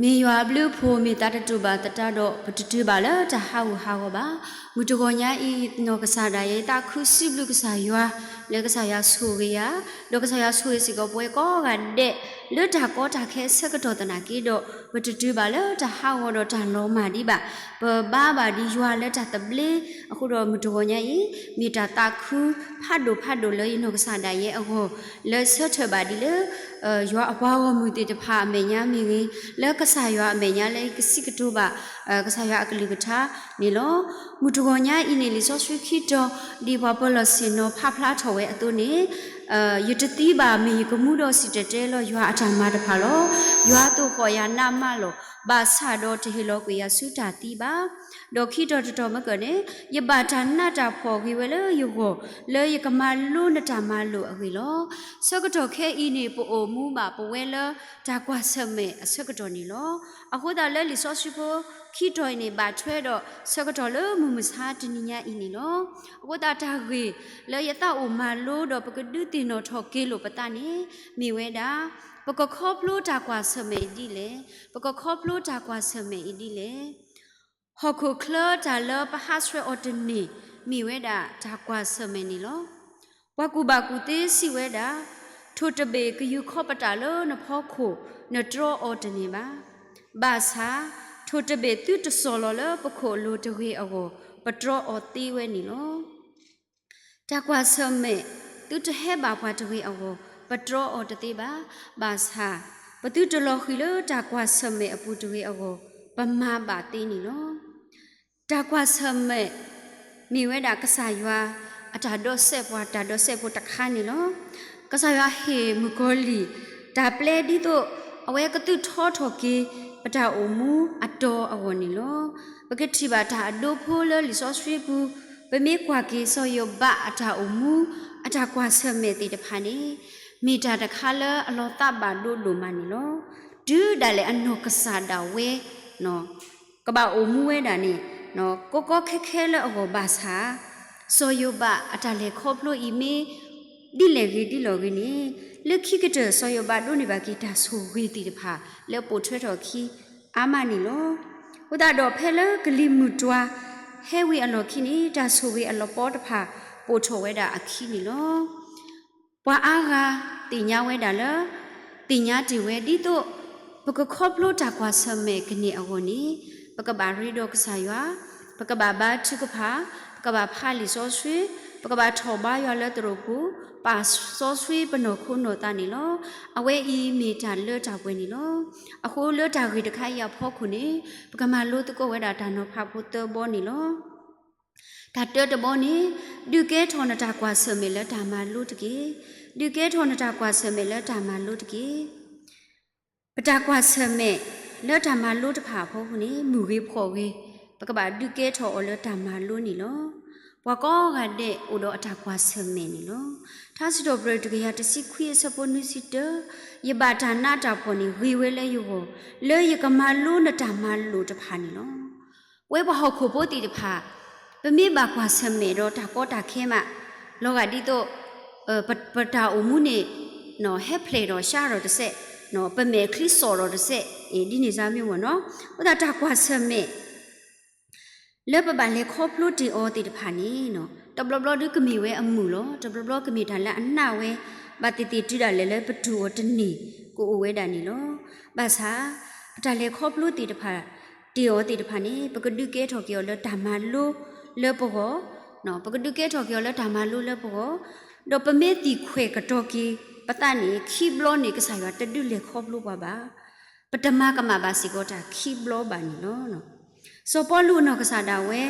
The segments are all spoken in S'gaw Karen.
မ့ၢ်ယွၤအဘျုးအဖှိၣ် မ့ၢ်သးတတူာ်ဘၣ်သတးဒီး ပတတုၤဘၣ်လၢတၢ်ဟးဂူာ်ဟးဂီၤဘၣ်. မုၢ်တဂီၤညါအံၤ နီၢ်ကစၢ်ဒၣ်ယဲ သးခုစံးဘျုးကစၢ်ယွၤ လၢကစၢ်ယွၤဆိၣ်ဂ့ၤယၤ, ဒီးကစၢ်ယွၤဆိၣ်ဂ့ၤစ့ၢ်ကီးပဝဲကိးဂၤဒဲး လၢတၢ်ကီတၢ်ခဲအဆၢကတီၢ်သနာ်က့ဒီး ပတတုၤဘၣ်လၢတၢ်ဟးဂီၤဒီးတၢ်လီၤမၢ်ဒံးဘၣ်. ပဘါဘၣ်ဒံးယွၤလၢတၢ်သဘျ့, အဃိဒီးမုၢ်တဂီၤညါအံၤ မ့ၢ်တၢ်သးခုဖးဒိၣ်ဖးဒိၣ်လၢယနီၢ်ကစၢ်ဒၣ်ယဲအဂီၢ် လၢဆၢထၢၣ်ဘၣ်ဒံးလၢ ယွၤအပှၤဂီၢ်မုၢ်သ့ၣ်တဖၣ်အမဲာ်ညါမ့ၢ်ဂ့ၤ, လၢကစၢ်ယွၤအမဲာ်ညါလၢယကစံးကတိၤဘၣ် ကစၢ်ယွၤအကလုၢ်ကထါန့ၣ်လီၤ. မုၢ်တဂီၤညါအံၤန့ၣ် လံာ်စီဆှံခံတီၤ ဒ်ပှၤပၢၤလီၢ်ဆ့ၣ်နီၤဖးဖျါထီၣ်ဝဲအသိးန့ၣ် ယတသံဘၣ် မ့ၢ်ယကမူဒီးစံၣ်တဲၤတဲလီၤယွၤအတၢ်မၤတဖၣ်လီၤ. ယွၤသိၣ်ဃီၣ်ယၤနးမးလီၤ. ဘၣ်ဆၣ်ဒီးတဟ့ၣ်လီၤကွံာ်ယၤဆူတၢ်သံဘၣ်. ဒီးခံတီၤတတီၤမ့ၢ်ကၢၢ်န့ၣ် ယဘၣ်တၢ်နးတၢ်ဖှီၣ်ဂ့ၤဝဲလၢယဂီၢ် လၢယကမၤလိနတၢ်မၤလိာ်အဂ့ၢ်လီၤ. ဆၢကတီၢ်ခဲအံၤန့ၣ် ပအိၣ်မူဘၣ်ပဝဲလၢတၢ်ကွၢ်ဆၢၣ်မဲာ်အဆၢကတီၢ်န့ၣ်လီၤ. အဃိသတးလၢလံာ်စီဆှံဖိခံတီၤအံၤန့ၣ် ဘၣ်ထွဲဒီးဆၢကတီၢ်လၢမုၢ်မဆါတနံၤညါအံၤန့ၣ်လီၤ. အဃိသတးတၢ်ဂ့ၢ်လၢယသးအိၣ်မၤလိဒီးပကဒုးသ့ၣ်နီၣ်ထီၣ်က့ၤလိာ်ပသးန့ၣ် မ့ၢ်ဝဲဒၣ် ပကခီဖျိတၢ်ကွၢ်ဆၢၣ်မဲာ်အံၤဒ်လဲၣ်, ပကခီဖျိတၢ်ကွၢ်ဆၢၣ်မဲာ်အံၤဒ်လဲၣ်. ဟီၣ်ခိၣ်ချၢတၢ်လၢပဟးဆှဲးအီၤတန့ၢ် မ့ၢ်ဝဲဒၣ်တၢ်ကွၢ်ဆၢၣ်မဲာ်န့ၣ်လီၤ. ပှၤကူၣ်ဘၣ်ကူၣ်သ့စံးဝဲဒၣ်, ထိၣ်တဘ့ၣ်ကယူၤခီပတာ်လၢနဖီခိၣ် နတြီအီၤတန့ၢ်ဘၣ်. ဘၣ်ဆၣ် ထိၣ်တဘ့ၣ်သုတစီၢ်လီၤလၢပခိၣ်အလိၤတဂ့ၤအဂီၢ် ပတြီအီၤသ့ဝဲန့ၣ်လီၤ. တၢ်ကွၢ်ဆၢၣ်မဲာ် သုတဟဲဘၣ်ပှၤတဂ့ၤအဂီၢ် ပတြီအီၤတသ့ဘၣ်. ဘၣ်ဆၣ် ပသုတလီၤဃံၤလၢတၢ်ကွၢ်ဆၢၣ်မဲာ်အပူၤတဂ့ၤအဂီၢ် ပမၤဘၣ်သ့န့ၣ်လီၤ. တၢ်ကွၢ်ဆၢၣ်မဲာ် မ့ၢ်ဝဲဒၣ်ကစၢ်ယွၤအတၢ်ဒီးစဲးပှၤ တၢ်ဒီးစဲးဖိတခါန့ၣ်လီၤ. ကစၢ်ယွၤဟ့ၣ်မုၣ်ကီၤလံၢ် တၢ်ပျဲဒ်သိး အဝဲကသုးထီထီၣ်က့ၤ ပတၢ်အိၣ်မူအတီအဂီၢ်န့ၣ်လီၤ. ပကထံၣ်ဘၣ်တၢ်အဒိဖိလၢလံာ်စီဆှံပူၤ, ပမ့ၢ်ကွၢ်က့ၤစီၤယိၤဘးအတၢ်အိၣ်မူ အတၢ်ကွၢ်ဆၢၣ်မဲာ်သ့ၣ်တဖၣ်န့ၣ် မ့ၢ်တၢ်တခါလၢအလီၤသးဘၣ်ဒိဒိၣ်မးန့ၣ်လီၤ. တုၤဒၣ်လဲာ်အနီၢ်ကစၢ်ဒၣ်ဝဲ ကဘၣ်အိၣ်မူဝဲဒၣ်န့ၣ် ကီကီခဲခဲလၢအဂီၢ်ဘၣ်ဆၣ် စီၤယိၤဘးအတၢ်လဲၤခီဖျိအံၤမ့ၢ် ဒ်လဲၣ်ဂ့ၤဒ်လဲၣ်ဂ့ၤန့ၣ် လၢခံကတၢၢ်စီၤယိၤဘးဒိးန့ၢ်ဘၣ်က့ၤတၢ်ဆိၣ်ဂ့ၤသ့ၣ်တဖၣ် လၢပိာ်ထွဲထီၣ်အခံ အါမးန့ၣ်လီၤ. အဃိသတးဒီးဖဲလၢကလံၤမုၢ်တွၤ ဟဲဝံၤအလီၢ်ခံန့ၣ် တၢ်ဆိၣ်ဂ့ၤအလီၤပီတဖၣ် ပိာ်ထီၣ်ဝဲဒၣ်အခံန့ၣ်လီၤ. ပှၤအါဂၤသ့ၣ်ညါဝဲဒၣ်လၢ သ့ၣ်ညါတ့ၢ်ဝဲဒ်သိး ပကခီဖျိတၢ်ကွၢ်ဆၢၣ်မဲာ်ကန့ၢ်အဂီၢ်န့ၣ် ပကဘၣ်ရ့ဒီးကစၢ်ယွၤ, ပကဘၣ်ဘါထုကဖၣ်, ပကဘၣ်ဖးလံာ်စီဆှံ, ပကဘၣ်ထီၣ်ဘါယွၤလၢသရိာ်ပူၤ, ပာ်စီဆှံပနီၢ်ခိနီၢ်သးန့ၣ်လီၤ. အဝဲအံၤမ့ၢ်တၢ်လၢတၢ်ပှဲၤန့ၣ်လီၤ. အဃိလၢတၢ်ဂ့ၢ်တခါအံၤအဖီခိၣ်န့ၣ် ပကမၤလိသကိးဝဲဒၣ်တၢ်နီၤဖးဖိသၢဘီန့ၣ်လီၤ. တၢ်တၢတဘီန့ၣ် ဒုးကဲထီၣ်နတၢ်ကွၢ်ဆၢၣ်မဲာ်လၢတၢ်မၤလိတက့ၢ်. ဒုးကဲထီၣ်နတၢ်ကွၢ်ဆၢၣ်မဲာ်လၢတၢ်မၤလိတက့ၢ်. ပတၢ်ကွၢ်ဆၢၣ်မဲာ်လၢတၢ်မၤလိတဖၣ်အဖီခိၣ်န့ၣ် မုၢ်ဂ့ၤဖှီၣ်ဂ့ၤ ပကဘၣ်ဒုးကဲထီၣ်အီၤလၢတၢ်မၤလိန့ၣ်လီၤ. ပှၤကိးဂၤဒဲးအိၣ်ဒီးအတၢ်ကွၢ်ဆၢၣ်မဲာ်န့ၣ်လီၤ. ထါစံးထီၣ်ပတြၢၤတကယၤတဆံခွံအဆၢဖိနွံဆံတၢ, ယဘၣ်တၢ်နးတၢ်ဖှီၣ်န့ၣ် ဂ့ၤဝဲလၢယဂီၢ် လၢယကမၤလိနတၢ်မၤလိာ်တဖၣ်န့ၣ်လီၤ. ပဝဲပှၤဟီၣ်ခိၣ်ဖိသ့ၣ်တဖၣ် ပမ့ၢ်ဘၣ်ကွၢ်ဆၢၣ်မဲာ်ဒီးတၢ်ကီတၢ်ခဲမး လီၤဂာ်ဒ်သိး ပတၢ်အိၣ်မူန့ၣ် ဟဲဖျဲၣ်ထီၣ်ရှါထီၣ်တစဲး, ပမဲာ်ချံစီၣ်ထီၣ်တစဲး, ဒ်န့ၣ်စါမ့ၢ်မ့ၢ်နီၤ, အဃိသတးတၢ်ကွၢ်ဆၢၣ်မဲာ် လၢပဘၣ်လဲၤခီဖျိတ့ၢ်အီၤသ့ၣ်တဖၣ်န့ၣ် တဘျီဘျီဒုးကမ့ၢ်ဝဲအမုာ်လီၤ. တဘျီဘျီကမ့ၢ်တၢ်လၢအနာ်ဝဲ ဘၣ်သ့ၣ်သ့ၣ်တုၤဒၣ်လဲာ်လၢပတူၢ်အီၤတန့ၢ် ကအိၣ်ဝဲဒၣ်န့ၣ်လီၤ. ဘၣ်ဆၣ် ပတၢ်လဲၤခီဖျိသ့ၣ်တဖၣ် တ့ၢ်အီၤသ့ၣ်တဖၣ်န့ၣ် ပကဒုးကဲထီၣ်က့ၤအီၤလၢတၢ်မၤလိလၢပဂီၢ်, ပကဒုးကဲထီၣ်က့ၤအီၤလၢတၢ်မၤလိလၢပဂီၢ်, ဒီးပမ့ၢ်သံၣ်ခွဲးကတီၤက့ၤပသးန့ၣ် ခံဘျီန့ၣ် ကစၢ်ယွၤတဒုးလဲၤခီဖျိပှၤဘၣ်. ပတမၤကမၣ်ဘၣ်စ့ၢ်ကီးတၢ်ခံဘျီဘၣ်န့ၣ်လီၤ. စီၤပီလူးအနီၢ်ကစၢ်ဒၣ်ဝဲ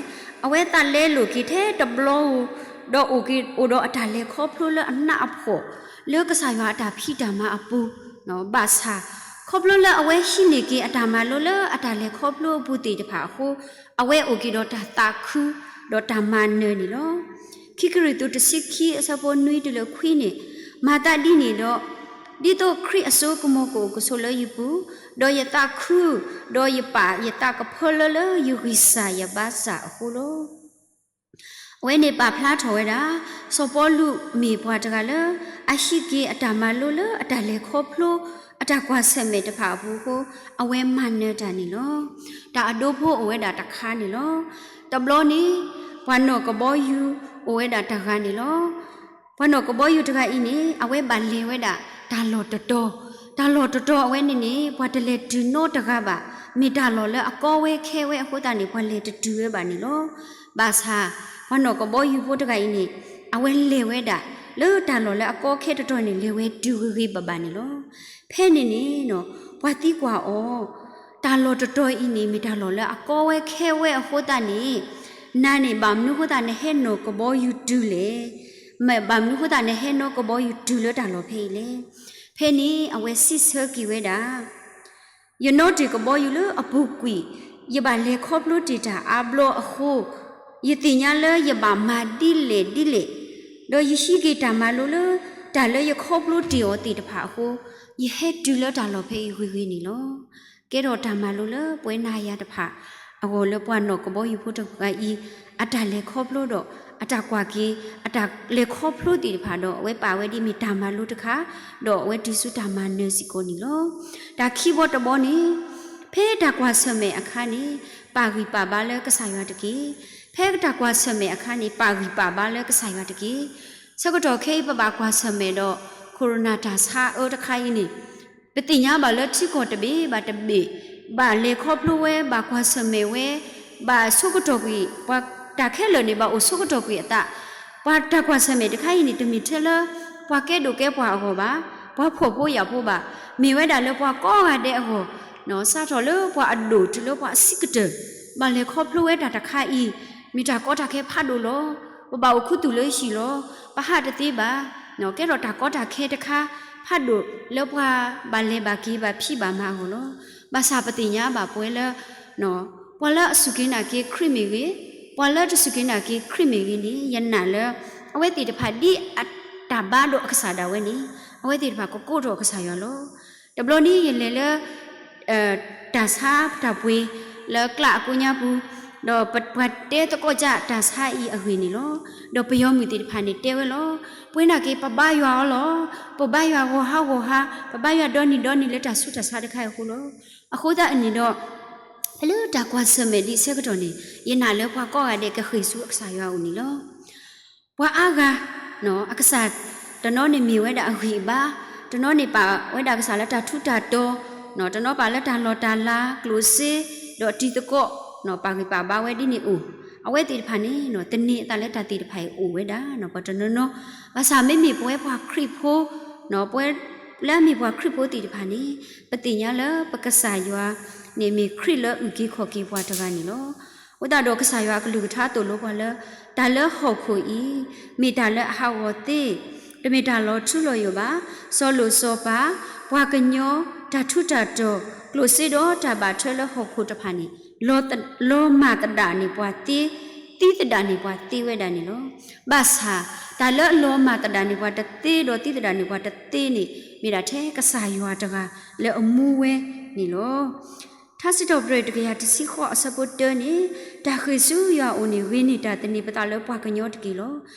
အဝဲသးလဲလိာ်က့ၤထဲတဘျီဧိၤ, ဒီးအိၣ်က့ၤအိၣ်ဒီးအတၢ်လဲၤခီဖျိလၢအနးအဖှီၣ် လၢကစၢ်ယွၤအတၢ်ဖံးတၢ်မၤအပူၤ, ဘၣ်ဆၣ် ခီဖျိလၢအဝဲဟံးန့ၢ်က့ၤအတၢ်မၤလိလၢအတၢ်လဲၤခီဖျိအပူၤသ့ၣ်တဖၣ်အဃိ, အဝဲအိၣ်က့ၤဒီးတၢ်သးခု ဒီးတၢ်မၤနၢၤန့ၣ်လီၤ. ခံကရံၣ်သူးတဆံခံအဆၢဖိနွံတုၤလၢခွံန့ၣ်, မၤသးဒ်န့ၣ်ဒီး ဒ်သိးခရံာ်အစိကမီၤကအိၣ်ကဆိးလၢယပူၤ, ဒီးယသးခု, ဒီးယပာ်ယသးကဖၢလၢလၢယဂံၢ်စၢ်ယဘါစၢ်အဃိလီၤ. အဝဲန့ၣ်ပာ်ဖျါထီၣ်ဝဲဒၣ် စီၤပီလူးမ့ၢ်ပှၤတဂၤလၢ အဟံးက့ၤအတၢ်မၤလိလၢအတၢ်လဲၤခီဖျိ အတၢ်ကွၢ်ဆၢၣ်မဲာ်တဖၣ်အပူၤအဃိ အဝဲမၤနၢၤတၢ်န့ၣ်လီၤ. တၢ်အဒိဖိအိၣ်ဝဲဒၣ်တခါန့ၣ်လီၤ. တဘျီန့ၣ် ပှၤနီၣ်ကဘီယူၤအိၣ်ဝဲဒၣ်တဂၤန့ၣ်လီၤ. ပှၤနီၣ်ကဘီယူၤတဂၤအံၤန့ၣ် အဝဲဘၣ်လဲၤဝဲဒၣ်တၢ်လီၢ်တတီၤ, တၢ်လီၢ်တတီၤအဝဲန့ၣ်န့ၣ် ပှၤတလဲၤတုၤနီတဂၤဘၣ်, မ့ၢ်တၢ်လီၢ်လၢအကီဝဲခဲဝဲအဃိသတးန့ၣ် ပှၤလဲၤတတုၤဝဲဘၣ်န့ၣ်လီၤ. ဘၣ်ဆၣ် ပှၤနီၣ်ကဘီယူၤဖိတဂၤအံၤန့ၣ် အဝဲလဲၤဝဲဒၣ် လၢတၢ်လီၢ်လၢအကီခဲတတီၤန့ၣ် လဲၤဝဲတုၤဂ့ၤဂ့ၤဘၣ်ဘၣ်န့ၣ်လီၤ. ဖဲန့ၣ်န့ၣ် ပှၤသံကွၢ်အီၤ, တၢ်လီၢ်တတီၤအံၤန့ၣ် မ့ၢ်တၢ်လီၢ်လၢအကီဝဲခဲဝဲအဃိသတးန့ၣ် နၤန့ၣ် ဘၣ်မနုၤအဃိသတး နဟဲနီၣ်ကဘီယူၤတုၤလဲၣ်. မ့ၢ်ဘၣ်မနုၤအဃိသတး နဟဲနီၣ်ကဘီယူၤတုၤလၢတၢ်လီၢ်ဖဲအံၤလဲၣ်. ဖဲန့ၣ် အဝဲစံးဆၢက့ၤဝဲဒၣ် ယနီၣ်တ့ၢ်ကဘီယူၤလၢအပူၤကွံာ်, ယဘၣ်လဲၤခီဖျိတ့ၢ်တၢ်အါဘျီအဃိ, ယသ့ၣ်ညါလၢယဘၣ်မၤဒ်လဲၣ်ဒ်လဲၣ်, ဒီးယဟံးက့ၤတၢ်မၤလိလၢ တၢ်လၢယခီဖျိတ့ၢ်အီၤသ့ၣ်တဖၣ်အဃိ, ယဟဲတုၤလၢတၢ်လီၢ်ဖဲအံၤဂ့ၤဂ့ၤန့ၣ်လီၤ. ကဲထီၣ်တၢ်မၤလိလၢပဝဲနၤယၤတဖၣ် အဂီၢ်လၢပှၤနီၣ်ကဘီယူၤဖိတဂၤအံၤ အတၢ်လဲၤခီဖျိဒီး အတၢ်ကွၢ်က့ၤ အတၢ်လဲၤခီဖျိသ့ၣ်တဖၣ်ဒီး အဝဲပာ်ဝဲဒ်မ့ၢ်တၢ်မၤလိတခါ, ဒီးအဝဲတုၤဆူတၢ်မၤနၢၤစ့ၢ်ကီးန့ၣ်လီၤ. တၢ်ခံဘီတဘီန့ၣ် ဖဲတၢ်ကွၢ်ဆၢၣ်မဲာ်အခါန့ၣ် ပာ်ဂံၢ်ပာ်ဘါလၢကစၢ်ယွၤတက့ၢ်. ဖဲတၢ်ကွၢ်ဆၢၣ်မဲာ်အခါန့ၣ် ပာ်ဂံၢ်ပာ်ဘါလၢကစၢ်ယွၤတက့ၢ်. ဆၢကတီၢ်ခဲအံၤ ပဘၣ်ကွၢ်ဆၢၣ်မဲာ်ဒီး ခိၣ်ရူၢ်နၢ်တၢ်ဆါအၢတခါအံၤန့ၣ် ပသ့ၣ်ညါဘၣ်လၢထံကီၢ်တဘ့ၣ်ဘၣ်တဘ့ၣ် ဘၣ်လဲၤခီဖျိဝဲ, ဘၣ်ကွၢ်ဆၢၣ်မဲာ်ဝဲ, ဘၣ်ဆိကတီၢ်ကွံာ်, ပှၤတၢ်ခဲလၢာ်န့ၣ် ဘၣ်အိၣ်ဆိကတီၢ်ကွံာ်အသး, ပှၤတၢ်ကွၢ်ဆၢၣ်မဲာ်တခါအံၤန့ၣ် တမ့ၢ်ထဲလၢ ပှၤကဲဒိၣ်ကဲပှၢ်အဂီၢ်ဘၣ်, ပှၤဖှီၣ်ဖိယာ်ဖိဘၣ်, မ့ၢ်ဝဲဒၣ်လၢပှၤကိးဂၤဒဲးအဂီၢ်, စးထီၣ်လၢပှၤအဒိၣ်တုၤလၢပှၤအဆံးကတၢၢ်, ဘၣ်လဲၤခီဖျိဝဲတၢ်တခါအံၤ, မ့ၢ်တၢ်ကီတၢ်ခဲဖးဒိၣ်လီၤ. ပဘၣ်အိၣ်ခူသူၣ်လၢဟံၣ်လီၤ. ပဟးတသ့ဘၣ်. ကဲထီၣ်တၢ်ကီတၢ်ခဲတခါ ဖးဒိၣ်လၢပှၤဘၣ်လဲၤဘၣ်က့ၤဘၣ်ဖံးဘၣ်မၤအဂီၢ်လီၤ. ဘၣ်ဆၣ်ပသ့ၣ်ညါဘၣ်ပဝဲလၢ ပှၤလၢအစူၢ်က့ၤနာ်က့ၤခရံာ်မ့ၢ်ဂ့ၤ, ပှၤလၢတစူၢ်က့ၤနာ်က့ၤခရံာ်မ့ၢ်ဂ့ၤန့ၣ် ယနာ်လၢ အဝဲသ့ၣ်တဖၣ်ဒ်အတၢ်ဘါဒီးအကစၢ်ဒၣ်ဝဲန့ၣ် အဝဲသ့ၣ်တဖၣ်ကကိးထီၣ်ကစၢ်ယွၤလီၤ. တဘျီန့ၣ်ယလဲၤလၢ တၢ်ဆါတၢ်ပှ့ၤလၢကျးအကိးညါပူၤ, ဒီးပှၤတဲသကိးကစၢ်တၢ်ဆါအံၤအဂ့ၢ်န့ၣ်လီၤ. ဒီးပယီၤမုၣ်သ့ၣ်တဖၣ်န့ၣ်တဲဝဲလီၤ. ပဝဲနာ်က့ၤ ပဘါယွၤအီၤလီၤ. ပဘါယွၤဂီၤဟါဂီၤဟါ, ပဘါယွၤဒီနံၤဒီနံၤလၢတၢ်ဆူးတၢ်ဆါတခါအံၤအဃိလီၤ. အဃိသတးအန့ၣ်ဒီး ဖဲလၢတၢ်ကွၢ်ဆၢၣ်မဲာ်ဒ်ဆၢကတီၢ်န့ၣ် ယနာ်လၢပှၤကိးဂၤဒဲးကဃ့ၢ်ဆူအကစၢ်ယွၤအအိၣ်န့ၣ်လီၤ. ပှၤအါဂၤ အကစၢ်တနီၤန့ၣ်မ့ၢ်ဝဲဒၣ်အဂံၢ်အဘါ, တနီၤန့ၣ်ပာ်ဝဲဒၣ်ကစၢ်လၢတၢ်ထူးတၢ်တီၤ, တနီၤပာ်လၢတၢ်လီၢ်တၢ်လၤ, ကျိၣ်စ့, ဒီးတံၤသကိး, ပာ်ဂံၢ်ပာ်ဘါဝဲဒ်န့ၣ်အိၣ်, အဝဲသ့ၣ်တဖၣ်န့ၣ် သန့ၤအသးလၢတၢ်သ့ၣ်တဖၣ်အံၤအိၣ်ဝဲဒၣ် ပှၤတနီၤနီၤ, ဘၣ်ဆၣ်မ့မ့ၢ်ပဝဲပှၤခရံာ်ဖိ, ပဝဲလၢအမ့ၢ်ပှၤခရံာ်ဖိသ့ၣ်တဖၣ်န့ၣ် ပသ့ၣ်ညါလၢပကစၢ်ယွၤန့ၣ်မ့ၢ်ခရံာ်လၢအုၣ်က့ၤခီၣ်က့ၤပှၤတဂၤန့ၣ်လီၤ. အဃိသတးဒီးကစၢ်ယွၤအကလုၢ်ကထါသိၣ်လိပှၤလၢ တၢ်လၢဟီၣ်ခိၣ်အံၤ မ့ၢ်တၢ်လၢအဟးဂီၤသ့, တမ့ၢ်တၢ်လီၤထူလီၤယိာ်ဘၣ်. စီၤလိၣ်စီၤပၤ, ပှၤကညီ, တၢ်ထူးတၢ်တီၤ, ကျိၣ်စ့ဒီးတၢ်ဘၣ်ထွဲလၢဟီၣ်ခိၣ်တဖၣ်န့ၣ် လီၤမၢ်သဒၣ်န့ၢ်ပှၤသ့, သံသဒၣ်န့ၢ်ပှၤသ့ဝဲဒၣ်န့ၣ်လီၤ. ဘၣ်ဆၣ် တၢ်လၢအလီၤမၢ်သဒၣ်န့ၢ်ပှၤတသ့ဒီးသံသဒၣ်န့ၢ်ပှၤတသ့န့ၣ် မ့ၢ်ဒၣ်ထဲကစၢ်ယွၤတဂၤလၢအမူဝဲန့ၣ်လီၤ. ထါစံးထီၣ်ပတြၢၤတကယၤတဆံဃိးအဆၢဖိတၢန့ၣ်, တၢ်ဃ့ၢ်ဆူယွၤအအိၣ်န့ၣ် ဂ့ၤန့ၢ်တၢ်သန့ၤပသးလၢပှၤကညီတက့ၢ်လီၤ.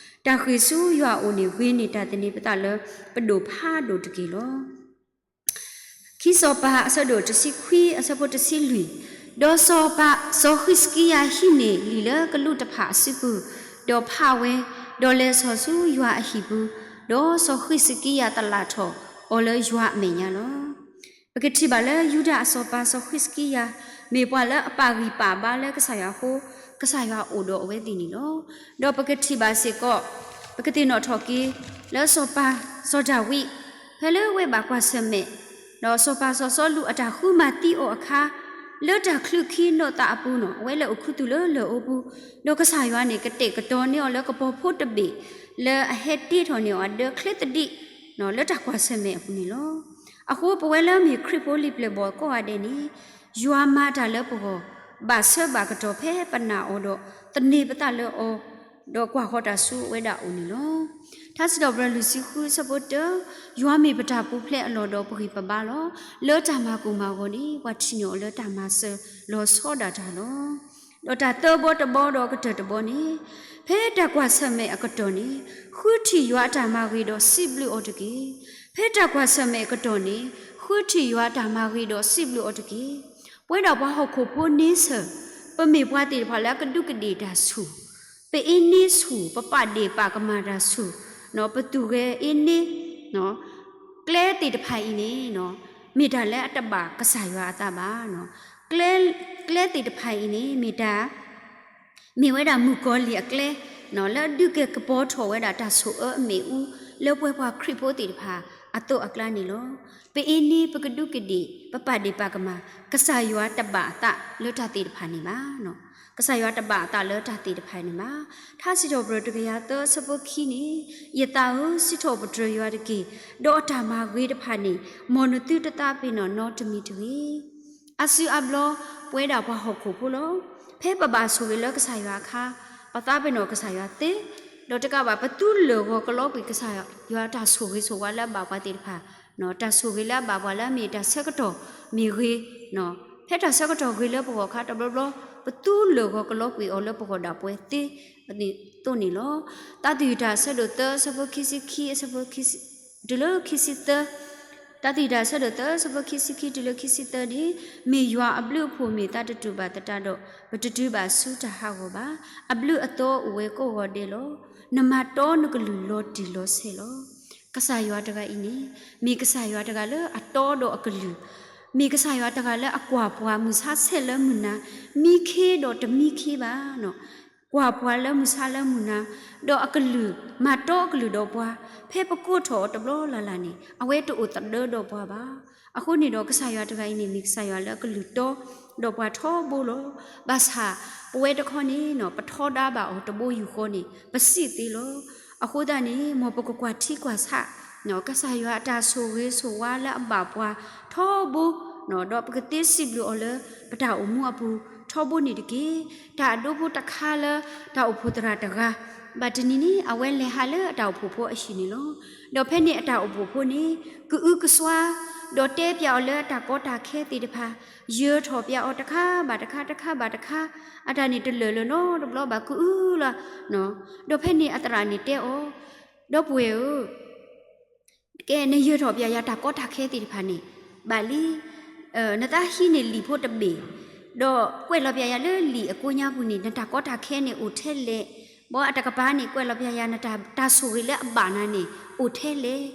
တၢ်ဃ့ၢ်ဆူယွၤအအိၣ်န့ၣ် ဂ့ၤန့ၢ်တၢ်သန့ၤပသးလၢပဒိၣ်ဖးဒိၣ်တက့ၢ်လီၤ. ခံစီၤပၤအဆၢဒိၣ်တဆံခွံအဆၢဖိတဆံလွံၢ်, ဒီးစီၤပၤ စီၤဃံးစကံယၤဟံးန့ၢ်လံာ်လၢကလူးတဖၣ်အစုပူၤ, ဒီးဖးဝဲ, ဒီးလဲၤဆီၣ်ဆူယွၤအဟံၣ်ပူၤ, ဒီးစီၤဃံးစကံယၤသလၣ်ထီၣ်အီၤလၢယွၤအမဲာ်ညါလီၤ. ပကထံၣ်ဘၣ်လၢယူဒၤအစီၤပၤစီၤဃံးစကံယၤ မ့ၢ်ပှၤလၢအပာ်ဂံၢ်ပာ်ဘါလၢကစၢ်ယွၤအဃိ, ကစၢ်ယွၤအိၣ်ဒီးအဝဲသ့ၣ်န့ၣ်လီၤ. ဒီးပကထံၣ်ဘၣ်စ့ၢ်ကီး, ပကသ့ၣ်နီၣ်ထီၣ်က့ၤ လၢစီၤပၤစီၤဒၤဝံး ဖဲလၢအဝဲဘၣ်ကွၢ်ဆၢၣ်မဲာ် ဒီးစီၤပၤစီၤစီလူးအတၢ်ဃုမၤသံအီၤအခါ, လၢတၢ်ချုးခံနီၣ်သးအပူၤန့ၣ် အဝဲလဲၤအိၣ်ခူသူၣ်လၢလၢၢ်အိပူၤ, ဒီးကစၢ်ယွၤန့ၣ် ကတဲာ်ကတီၤန့ၢ်အီၤလၢကပီၤဖိတဘ့ၣ် လၢအဟဲတ့ထီၣ်န့ၢ်အီၤအဒၢချ့သဒံး လၢတၢ်ကွၢ်ဆၢၣ်မဲာ်အပူၤန့ၣ်လီၤ. အဃိပဝဲလၢမ့ၢ်ခရံာ်ဖိလံာ်ပျဲၢ်ဘီၣ်ကိးဂၤဒဲးန့ၣ်, ယွၤမၤတၢ်လၢပဂီၢ်, ဘၣ်ဆၢဘၣ်ကတီၢ်ဖဲပနာ်အီၤဒီး သန့ၤပသးလၢအီၤ, ဒီးကွၢ်ဃီၤတၢ်ဆူအဝဲဒၣ်အအိၣ်န့ၣ်လီၤ. ထါစံးထီၣ်ပတြၢၤလွံၢ်ဆံဃုအဆၢဖိတၢ, ယွၤမ့ၢ်ပတၢ်ပူၤဖျဲးအလီၢ်ဒီးပဂံၢ်ပဘါလီၤ. လၢတၢ်မၤကိၢ်မၤဂီၤန့ၣ် ပှၤထံၣ်န့ၢ်အီၤလၢတၢ်မၤစၢၤလီၤဆီဒၣ်တၢ်လီၤ. ဒီးတၢ်သၢဘီတဘီဒီးကတၢၢ်တဘီန့ၣ်, ဖဲတၢ်ကွၢ်ဆၢၣ်မဲာ်အကတီၢ်န့ၣ်, ဃုထံၣ်ယွၤအတၢ်မၤဂ့ၤဒီးစံးဘျုးအီၤတက့ၢ်. ဖဲတၢ်ကွၢ်ဆၢၣ်မဲာ်အကတီၢ်န့ၣ်, ဃု ဃုထံၣ်ယွၤအတၢ်မၤဂ့ၤဒီးစံးဘျုးအီၤတက့ၢ်. ပဝဲဒၣ်ပှၤဟီၣ်ခိၣ်ဖိန့ဆၢၣ်, ပမ့ၢ်ပှၤသ့ၣ်တဖၣ်လၢအကဒူးကဒ့ၣ်တၢ်ဆူၣ်, ပအ့န့ဆူၣ်, ပပာ်ဒ့ၣ်ပာ်ကမၣ်တၢ်ဆူၣ်, ပသူၣ်ဂဲၤအ့န့, ကျဲသ့ၣ်တဖၣ်အံၤန့ၣ် မ့ၢ်တၢ်လၢအတဘၣ်ကစၢ်ယွၤအသးဘၣ်. ကျဲသ့ၣ်တဖၣ်အံၤန့ၣ် မ့ၢ်တၢ် မ့ၢ်ဝဲဒၣ်မုၣ်ကီၤလံၢ်အကျဲ လၢအဒုးကဲကပီၤထီၣ်ဝဲဒၣ်တၢ်ဆိၣ်အၢအမ့ၣ်အူ လၢပဝဲပှၤခရံာ်ဖိသ့ၣ်တဖၣ်အသိးအကျါန့ၣ်လီၤ. ပအ့န့ ပကဒူးကဒ့ၣ် ပပာ်ဒ့ၣ်ပာ်ကမၣ် ကစၢ်ယွၤတဘၣ်အသးလၢတၢ်သ့ၣ်တဖၣ်န့ၣ်ဘၣ်. ကစၢ်ယွၤတဘၣ်အသးလၢတၢ်သ့ၣ်တဖၣ်န့ၣ်ဘၣ်. ထါစံးထီၣ်ပတြၢၤတကယၤသၢဆၢဖိခံန့ၣ်, ယသးဧၢ, စံးထီၣ်ပတြၢၤယွၤတက့ၢ်, ဒီးအတၢ်မၤဂ့ၤတဖၣ်န့ၣ် မ်နသုတသးပ့ၤနီၣ်နီတမံၤတဂ့ၤ. အါစုအါဘျီ ပဝဲဒၣ်ပှၤဟီၣ်ခိၣ်ဖိလီၤ. ဖဲပဘၣ်ဆိၣ်ဂ့ၤလၢကစၢ်ယွၤအခါ, ပသးပ့ၤနီၣ်ကစၢ်ယွၤသ့, ဒီးတကးဘၣ် ပသူလၢာ်ဂီၤကလီကွံာ်ကစၢ်ယွၤတၢ်ဆိၣ်ဂ့ၤဆိၣ်ဝါလၢအဘၣ်ပှၤသ့ၣ်တဖၣ်, တၢ်ဆိၣ်ဂ့ၤလၢအဘၣ်ပှၤလၢအမ့ၢ်တၢ်ဆၢကတီၢ်မ့ၢ်ဂ့ၤ, ဖဲတၢ်ဆၢကတီၢ်ဂ့ၤလၢပဂီၢ်အခါတဘျီဘျီ, ပသူလၢာ်ဂီၤကလီကွံာ်အီၤလၢပဂီၢ်ဒၣ်ပှဲၤသ့ အသိးန့ၣ်လီၤ. တၢ်သယုၢ်တၢ်ဆၢဒိၣ်သၢဆၢဖိခံဆံခံ အဆၢဖိခံဆံ တုၤလၢခံဆံသၢ, တၢ်သယုၢ်တၢ်ဆၢဒိၣ်သၢဆၢဖိခံဆံခံတုၤလၢခံဆံသၢန့ၣ်, မ့ၢ်ယွၤအဘျုးအဖှိၣ်မ့ၢ်သးတတူာ်ဘၣ်သတးဒီး, ပတတုၤဘၣ်ဆူတၢ်ဟးဂီၤဘၣ်. အဘျုးအသီအိၣ်ဝဲကိးဂီၤဒဲးလီၤ. နမၤတီနကလုၢ်လီၤတံၢ်လီၤဆဲးလီၤ. ကစၢ်ယွၤတဂၤအံၤန့ၣ်, မ့ၢ်ကစၢ်ယွၤတဂၤလၢအတီဒီးအကလုၢ်, မ့ၢ်ကစၢ်ယွၤတဂၤလၢအကွၢ်ပှၤမုၢ်ဆါဆဲးလၢမုၢ်နၤ, မံခ့ဒီးတမံခ့ဘၣ် ကွၢ်ပှၤလၢမုၢ်ဆါလၢမုၢ်နၤ, ဒီးအကလုၢ်မၤတီအကလုၢ်ဒီးပှၤ, ဖဲပကိးထီၣ်အီၤတဘျီလၢ်လၢ်န့ၣ်, အဝဲတအိၣ်သဒၢဒီးပှၤဘၣ်. အဃိန့ၣ်ဒီးကစၢ်ယွၤတဂၤအံၤန့ၣ် မ့ၢ်ကစၢ်ယွၤလၢအကလုၢ်တီဒီးပှၤထီဘိလီၤ. ဘၣ်ဆၣ်ပဝဲတခီန့ၣ် ပထီဒါဘၣ်အီၤတဘိယူၢ်ဃီန့ၣ် ပစံးသ့လီၤ. အဃိသတးန့ၣ် မ်ပကကွၢ်ထံကွၢ်ဆး ကစၢ်ယွၤအတၢ်ဆိၣ်ဂ့ၤဆိၣ်ဝါလၢအဘၣ်ပှၤထီဘိ, ဒီးပကသ့စံးဘျုးအီၤလၢပတၢ်အိၣ်မူအပူၤထီဘိန့ၣ်တက့ၢ်. တၢ်အဒိဖိတခါလၢတၢ်အိၣ်ဖှိၣ်သရၣ်တဂၤ, ဘၣ်တနံၤန့ၣ် အဝဲလဲၤဟးလၢအတၢ်အိၣ်ဖှိၣ်ဖိအဟံၣ်န့ၣ်လီၤ. ဒီးဖဲန့ၣ်အတၢ်အိၣ်ဖှိၣ်ဖိန့ၣ် ကအုကစွါ, ဒီးတဲပျးအီၤလၢအတၢ်ကီတၢ်ခဲသ့ၣ်တဖၣ်, ယၢၤထီၣ်ပျးအီၤတခါဘၣ်တခါ တခါဘၣ်တခါ, အတၢ်န့ၣ်တလၢာ်လၢၤနီတဘျီဘၣ် ကအုလီၤ. ဒီးဖဲန့ၣ်အသရၣ်န့ၣ်တဲအီၤ, ဒီပုၢ်ဝဲၢ်ဧၢ, ကဲ နယၢၤထီၣ်ပျးယၤတၢ်ကီတၢ်ခဲသ့ၣ်တဖၣ်န့ၣ် ဘၣ်လံ. နသးဟံးန့ၢ်လံာ်ဖိတဘ့ၣ်, ဒီးကွဲးလီၤပျးယၤလၢလံာ်အကိညါပူၤန့ၣ် နတၢ်ကီတၢ်ခဲန့ၣ်အိၣ်ထဲလဲၣ်. ဘီအတကပၤန့ၣ် ကွဲးလီၤပျးယၤ နတၢ်ဆိၣ်ဂ့ၤလၢအဘၣ်နၤန့ၣ် အိၣ်ထဲလဲၣ်.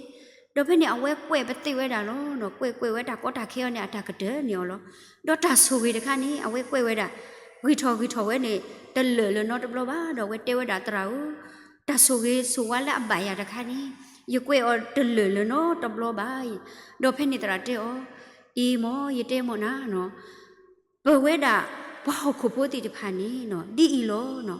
ဒီးဖဲန့ၣ် အဝဲကွဲးပသ့ၣ်ဝဲဒၣ်လီၤ. ကွဲးကွဲးဝဲတၢ်ကီတၢ်ခဲအီၤန့ၣ် အတၢ်ကတၢၢ်န့ၢ်အီၤလီၤ. ဒီးတၢ်ဆိၣ်ဂ့ၤတခါန့ၣ် အဝဲကွဲးဝဲဒၣ် ဂံၢ်ထီၣ်ဂံၢ်ထီၣ်ဝဲန့ၣ် တလၢာ်လၢၤနီတဘျီဘၣ်. ဒီးအဝဲတဲဝဲဒၣ်သရၣ်ဧၢ, တၢ်ဆိၣ်ဂ့ၤဆိၣ်ဝါလၢအဘၣ်ယၤတခါန့ၣ် ယကွဲးအီၤတလၢာ်လၢၤနီတဘျီဘၣ်. ဒီးဖဲန့ၣ်သရၣ်တဲအီၤ, အ့ မ်ယတဲမ့ၢ်နၤ, ပဝဲဒၣ်ပှၤဟီၣ်ခိၣ်ဖိသ့ၣ်တဖၣ်န့ၣ် ဒ်အံၤလီၤ.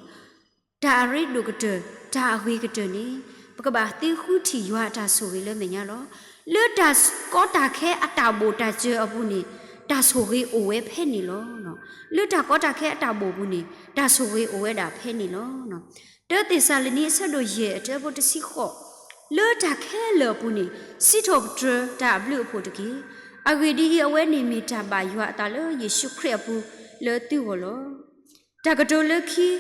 တၢ်အရ့ဒိၣ်ကတၢၢ် တၢ်အဂ့ၤကတၢၢ်န့ၣ် ပကဘၣ်သ့ဃုထံၣ်ယွၤအတၢ်ဆိၣ်ဂ့ၤလၢမဲာ်ညါလီၤ. လၢတၢ်ကီတၢ်ခဲအတၢ်ဘိၣ်တၢ်စၢၤအပူၤန့ၣ် တၢ်ဆိၣ်ဂ့ၤအိၣ်ဝဲဖဲန့ၣ်လီၤ. လၢတၢ်ကီတၢ်ခဲအတၢ်ဘိၣ်ပူၤန့ၣ် တၢ်ဆိၣ်ဂ့ၤအိၣ်ဝဲဒၣ်ဖဲန့ၣ်လီၤ. တၢသ့းစၤလနံအဆၢဒိၣ်ယဲၢ်အဆၢဖိတဆံဃိး, လၢတၢ်ခဲလၢာ်အပူၤန့ၣ် စံးထီၣ်ပတြၢၤတၢ်အဘျုးအဖှိၣ်တက့ၢ်. အဂ့ၢ်ဒ်အံၤ, အဝဲန့ၣ်မ့ၢ်တၢ်ဘၣ်ယွၤအသးလၢယ့ၣ်ၡူးခရံာ်အပူၤလၢသုဂီၢ်လီၤ. တၢ်ကတိၤလၢခံ,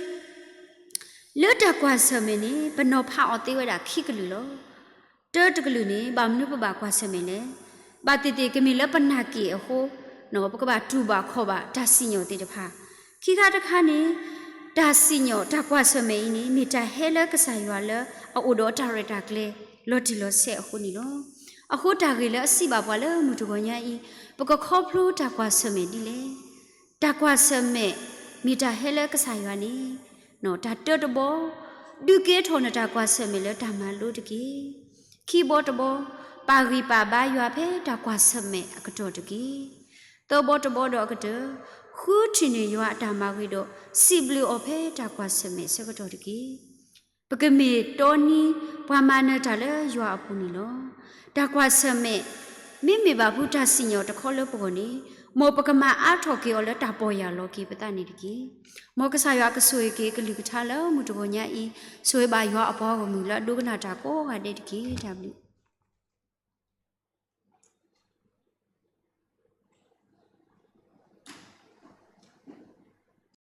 လၢတၢ်ကွၢ်ဆၢၣ်မဲာ်န့ၣ် ပနီၤဖးအီၤသ့ဝဲဒၣ်ခံကလုာ်လီၤ. တၢတကလုာ်န့ၣ် ဘၣ်မနုၤပဘၣ်ကွၢ်ဆၢၣ်မဲာ်လဲၣ်. ဘၣ်သ့ၣ်သ့ၣ်ကမ့ၢ်လၢပနာ်က့ၣ်အဃိ, ပကဘၣ်တူၢ်ဘၣ်ခီၣ်ဘၣ်တၢ်စံၣ်ညီၣ်သ့ၣ်တဖၣ်. ခံခါတခါန့ၣ် တၢ်စံၣ်ညီၣ်တၢ်ကွၢ်ဆၢၣ်မဲာ်အံၤန့ၣ် မ့ၢ်တၢ်ဟဲလၢကစၢ်ယွၤလၢအအိၣ်ဒီးအတၢ်ရဲၣ်တၢ်ကျဲၤလီၤတံၢ်လီၤဆဲးအဃိန့ၣ်လီၤ. အဃိတၢ်ဂ့ၢ်လၢအစံးဘၣ်ပှၤလၢမုၢ်တဂီၤညါအံၤ, ပကခီဖျိတၢ်ကွၢ်ဆၢၣ်မဲာ်ဒ်လဲၣ်. တၢ်ကွၢ်ဆၢၣ်မဲာ် မ့ၢ်တၢ်ဟဲလၢကစၢ်ယွၤန့ၣ်, တၢ်တၢတဘီ, ဒုးကဲထီၣ်နတၢ်ကွၢ်ဆၢၣ်မဲာ်လၢတၢ်မၤလိတက့ၢ်. ခံဘီတဘီ, ပာ်ဂံၢ်ပာ်ဘါယွၤဖဲတၢ်ကွၢ်ဆၢၣ်မဲာ်အကတီၢ်တက့ၢ်. သၢဘီတဘီဒီးအကတၢၢ်, ဃုထံၣ်န့ၢ်ယွၤအတၢ်မၤဂ့ၤဒီး စံးဘျုးအီၤဖဲတၢ်ကွၢ်ဆၢၣ်မဲာ်ဆၢကတီၢ်တက့ၢ်. ပကမ့ၢ်တီနံၤပှၤမၤနၢၤတၢ်လၢယွၤအပူၤန့ၣ်လီၤ. တၢ်ကွၢ်ဆၢၣ်မဲာ် မ့မ့ၢ်ဘၣ်ဖုတၢ်စံၣ်ညီၣ်တခီလၢပဂီၢ်န့ၣ်, မ်ပကမၤအါထီၣ်က့ၤအီၤလၢတၢ်ပီၢ်ယၢ်လီၤက့ၤပသးန့ၣ်တက့ၢ်. မ်ကစၢ်ယွၤကဆိၣ်ဂ့ၤက့ၤကလုၢ်ကထါလၢမုၢ်တဂီၤညါအံၤ, ဆိၣ်ဂ့ၤဘၣ်ယွၤအပှၤဂီၢ်မုၢ်လၢအဒိကနၣ်တၢ်ကိးဂၤဒဲးတက့ၢ်. တၢ်ဘျုး